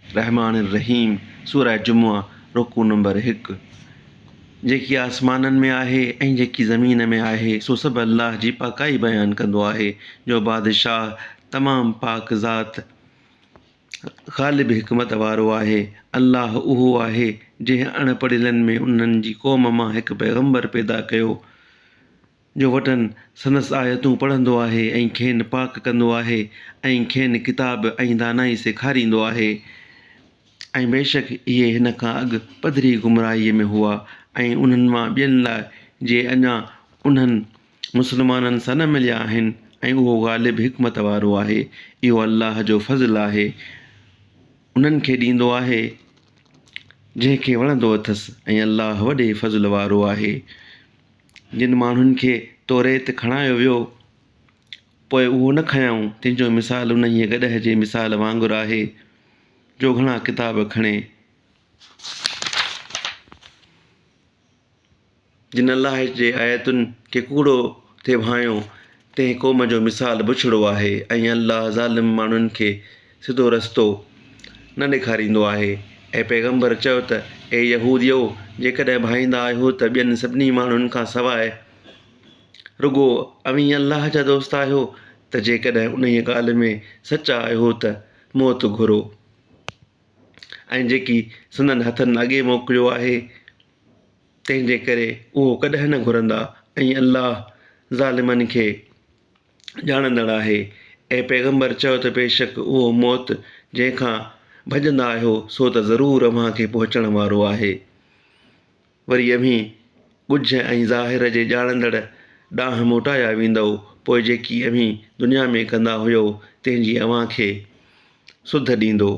الرحمٰن الرحيم سوره جمعه رڪوع نمبر هڪ جيڪي آسمانن ۾ آهي ۽ جيڪي زمين ۾ آهي سو سڀ الله جي پاڪائي بيان ڪندو آهي جو بادشاهه تمام پاڪ ذات غالب حڪمت وارو آهي. الله اهو آهي جنهن اڻ پڙهيلن ۾ انهن جي قوم مان هڪ پيغمبر پيدا ڪيو جو وٽن سندس آيتون پڙهندو آهي ۽ کين پاڪ ڪندو آهي ۽ کين ڪتاب ۽ دانائي سيکاريندو آهي ۽ بيشڪ اهي هن کان اڳ پڌري گمراهيء ۾ هئا ۽ انهن مان ٻين لاء جي اڃا انهن مسلمانن سان نه مليا آهن ۽ اهو غالب حڪمت وارو آهي. اهو الله جو فضل آهي انهن کي ڏيندو آهي جنهن کي وڻندو اٿس ۽ الله وڏي فضل وارو آهي. جن ماڻهن کي توريت کڻايو ويو، پوء اهو نه کنيائون، تن جو مثال انهيء گڏهه جي مثال وانگر آهي، جو گهڻا ڪتاب کڻي. جن الله جي آيتن کي ڪوڙو ٿي ڀانئيو، تنهن قوم جو مثال بڇڙو آهي ۽ الله ظالم ماڻهن کي سڌو رستو نه ڏيکاريندو آهي. اي پيغمبر! چؤ ته، اي يهوديؤ! جيڪڏهن ڀائيندا آهيو ته ٻين سڀني ماڻهن کان سواء رڳو اوهين الله جا دوست آهيو ته جيڪڏهن انهيء ڳالهه ۾ سچا آهيو ته موت گهرو ۽ جيڪي سندن هٿن اڳي موڪليو آهي تنهن جي ڪري اهو ڪڏهن نه گهرندا ۽ الله ظالمن کي ڄاڻندڙ آهي. اي پيغمبر! چؤ ته بيشڪ اهو موت جنهن کان ڀڄندا آهيو سو ته ضرور اوهان کي پهچڻ وارو آهي. وري اوهين ڳجهه ۽ ظاهر جي ڄاڻندڙ ڏانهن موٽايا ويندؤ، پوء جيڪي اوهين دنيا ۾ ڪندا هيؤ تنهن جي اوهان کي سڌ ڏيندو.